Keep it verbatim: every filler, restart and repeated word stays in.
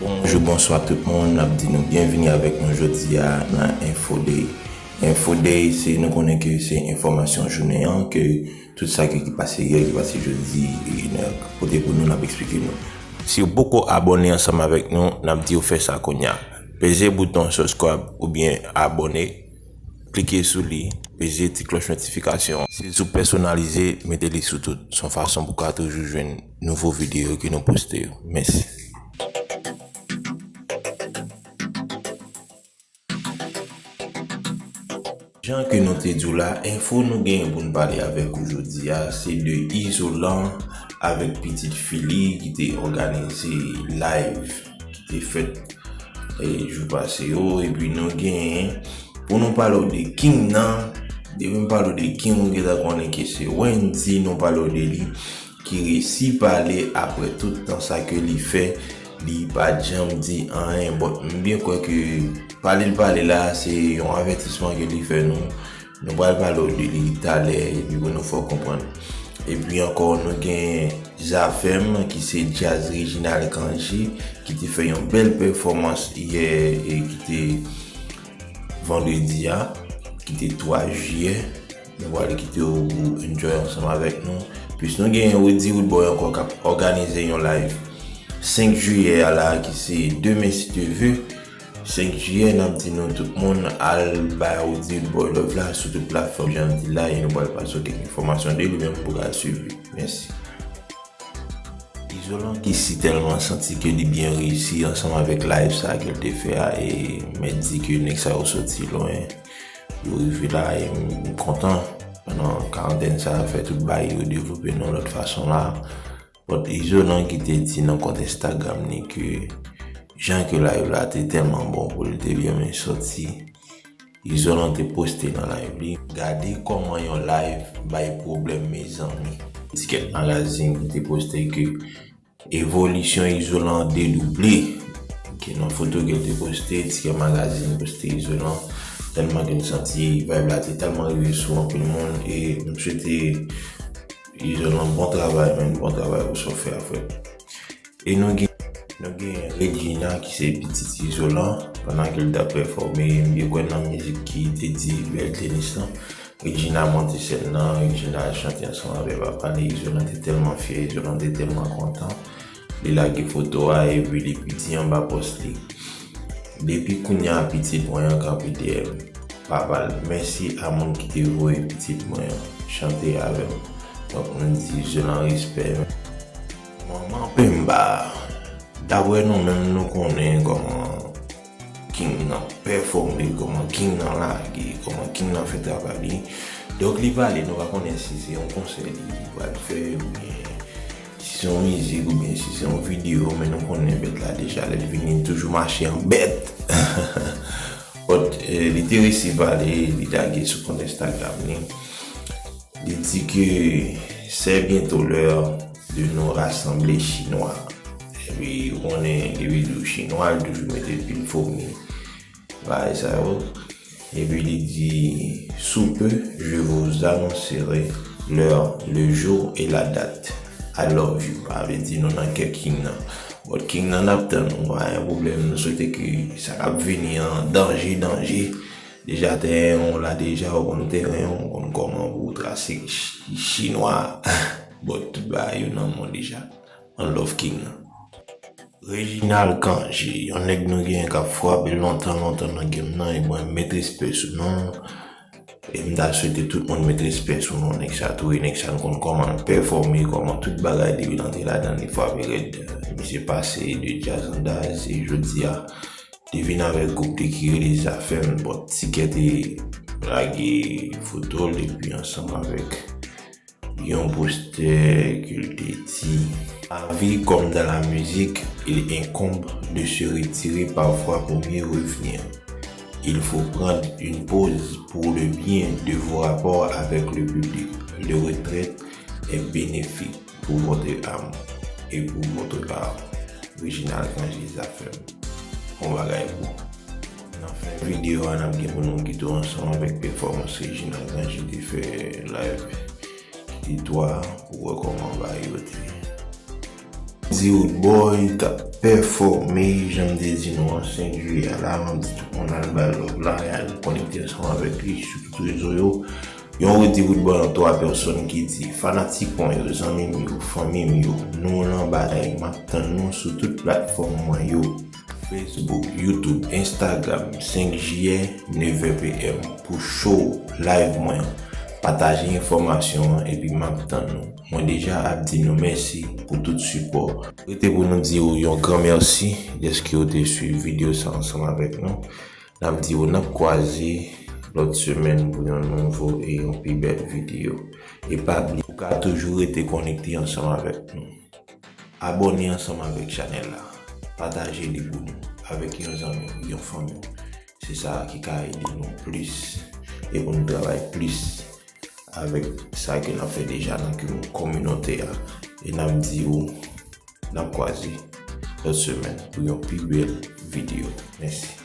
Bonjou, bonswa tout moun. N ap di nou byenvini avèk nou jodi a nan Info Day. Info Day, se, nou konnen ke se enfòmasyon jounen an, ke tout sa ki, ki pase yè, ki pase jodi, e n ap pote pou nou, n ap eksplike nou. Si w poko abòne ansanm avèk nou, n ap di w fè sa kounye a. Peze bouton subscribe oubyen abòne, klike sou li, peze ti klòch notifikasyon. Si sou pèsonalize, mete li sou tout. Se yon fason pou w ka toujou jwenn nouvo videyo ke nou poste yo. Mèsi. Jan ke nou te di w la, enfo nou genyen pou n pale avèk ou jodi a, se de Izolan avèk pitit fi li ki te òganize live ki te fèt, e, jou pase yo, epi nou genyen pou nou pale w de King nan. Depi m pale w de King, ou gentan konnen ke se Wendy nou pale w de li, ki resi pale apre tout tan sa ke li fè, li pa t janm di anyen. But m byen kwè ke pale l pale la, se yon avètisman ke li fè nou. Nou pral pale w de li talè, epi pou nou fè w konprann. Epi ankò, nou gen Zafèm, ki se djaz Reginald Cangé, ki te fè yon bèl pèfòmans yè, e ki te vandredi a, ki te twa jiyè. Nou pral kite w pou enjoy ansanm avèk nou. Plis nou gen Rudy Roodboy ankò k ap òganize yon live senk jiyè a la, ki se demen si Dye vle. Senk jiyè, n ap di nou tout moun al bay Rudy Roodboy love la sou tout platfòm, jan m di la, e nou pral pase w kèk enfòmasyon de li menm pou w ka swiv li. Mèsi. Izolan ki si tèlman santi ke li byen reyisi ansanm avèk live sa ke l te fè a, e mèt di ke nèg sa yo soti lwen, yo rive la, e m kontan. Pandan karantèn sa a, fè tout bagay yo devlope nan lòt fason la. But Izolan ki te di nan kont Instagram li ke jan ke live la te tèlman bon pou li, te byen men soti. Izolan te poste nan live li, gade kòman yon live bay pwoblèm, mezanmi. Ticket Magazine ki te poste ke evolisyon Izolan dedouble. Ke nan foto ke l te poste, Ticket Magazine poste Izolan, tèlman ke m santi vibe la te tèlman rive sou anpil moun, e m swete Izolan bon travay, men bon travay pou sa w fè a, frè. E nou gen, nou gen Regina ki se pitit Izolan, pandan ke l t ap pèfòme, m byen kwè nan mizik ki te di bèl tenis lan. Regina monte sèn nan, Regina al chante ansanm avè papa li. Izolan te tèlman fyè, Izolan te tèlman kontan. Li lage foto a epi li di anba pòs li, depi kounye a pitit mwen an kanpe dèyè m. Papa l, mèsi a moun ki te voye pitit mwen an chante avè m. Donk, nou di Izolan respè. Manman Pemba, daprè nou menm, nou konnen kòman King nan pèfòme, kòman King nan lage, kòman King nan fè travay li. Donk, li pale, nou pa konnen si se yon konsè li, li pral fè, oubyen si se yon mizik, oubyen si se yon videyo, men nou konnen bèt la deja, lè l vini, li toujou mache an bèt. But, eh, li te resi pale, li lage sou kont Instagram li. Li di ke c'est bientôt l'heure de nous rassembler Chinois. Epi, ou konnen, depi di w Chinwa, li toujou mete pil fomi, bagay sa yo. Epi, li di, sous peu, je vous annoncerai l'heure, le jour et la date. I love you. Sa vle di nou nan kè King nan. But King nan ap tann, nou pa gen pwoblèm. Nou swete ke sa k ap vini an, danje, danje. Deja teren w la, deja ou konn teren w, ou konn kòman pou w trase ch-, Chinwa. But tout bagay yo nan men w deja. One love King nan. Reginald Cangé, yon nèg nou genyen k ap frape lontan, lontan nan game nan, e mwen met respè sou non l. E m ta swete tout moun met respè sou non nèg sa tou, e nèg sa n konn kòman l pèfòme, kòman tout bagay depi l antre ladan l, li frape rèd. Misye pase de djaz an daz, e jodi a, li vin avèk gwoup li ki rele Zafèm, but Ticket te lage foto l epi ansanm avèk yon postè ke l te di, La vie comme dans la musique, il incombe de se retirer parfois pour mieux revenir. Il faut prendre une pause pour le bien de vos rapports avec le public. Le retrait est bénéfique pour votre âme et pour votre art. Reginald Grange Zafèm. Bon bagay pou. Nan fen videyo a, n ap gen pou nou kite w ansanm avèk pèfòmans Reginald Grange te fè live. Di twa pou wè kòman bagay yo te ye. Di Roodboy t ap pèfòme, jan m te di nou an, senk jiyè a la, m ap di tout moun al bay love la, e al konekte ansanm avèk li sou tout rezo yo. Yon redi Roodboy an twa pèsòn ki di, fanatik mwen yo, zanmi m yo, fanmi m yo, nou lan bagay, m ap tann nou sou tout platfòm mwen yo. Facebook, YouTube, Instagram, senk jiyè, nèf è p m pou show live mwen an. Pataje enfòmasyon an epi m ap tann nou. Mwen deja ap di nou mèsi pou tout sipò. Rete pou nou di w yon gran mèsi dèske w te swiv videyo sa ansanm avèk nou. N ap di w n ap kwaze lòt semèn pou yon nouvo e yon pi bèl videyo. E pa bliye, ou ka toujou rete konekte ansanm avèk nou. Abòne ansanm avèk chanèl la. Pataje li pou nou avèk yon zanmi w, yon fanmi w. Se sa ki ka ede nou plis e pou nou travay plis avèk sa ke n ap fè deja nan kominote a. E n ap di w n ap kwaze lòt semèn pou yon pi bèl videyo. Mèsi.